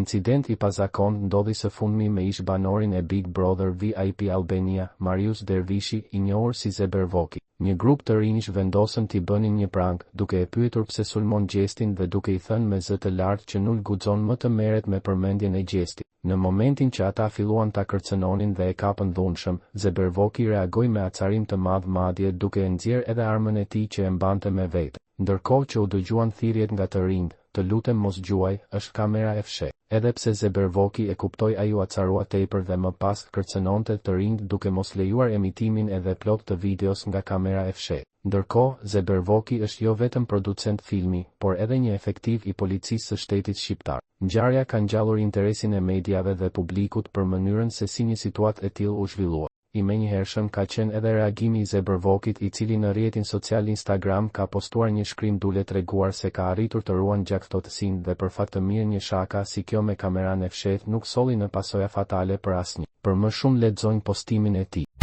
incident i pazakontë ndodhi së fundmi me ish-banorin e Big Brother VIP Albania, Marius Dervishi, i njohur si Zebervoki. Një grup të rinjsh vendosën t'i bënin një prank, duke e pyetur pse sulmon Gjestin dhe duke i thënë me zë të lartë që nul guxon më të merret me përmendjen e Gjestit. Në momentin që ata filluan ta kërcënonin dhe e kapën dhunshëm, Zebervoki reagoi me acarim të madh madje duke e nxjerrë edhe armën e tij që e mbante me vete. Ndërkohë që u dëgjuan thirrjet nga të rinjtë, Të lutem mos gjuaj, është kamera e fshehtë. Edhe pse Zebervoki e kuptoi ai u acarua tepër dhe më pas kërcënonte të rinjtë duke mos lejuar emitimin e dhe plotë të videos nga kamera e fshehtë. Ndërkohë, Zebervoki është jo vetëm producent filmi, por edhe një efektiv i Policisë së Shtetit Shqiptar. Ngjarja ka ngjallur interesin e mediave dhe publikut për mënyrën se si një situatë e tillë u zhvillua. I menjëhershëm ka qenë edhe reagimi i Zebervokit i cili në rrjetin social Instagram ka postuar një shkrim dule treguar se ka arritur të ruan gjakftohtësinë dhe për fat të mirë një shaka si kjo me kameran e fshehtë nuk solli në pasoja fatale për asnjë. Për më shumë lexojnë postimin e tij.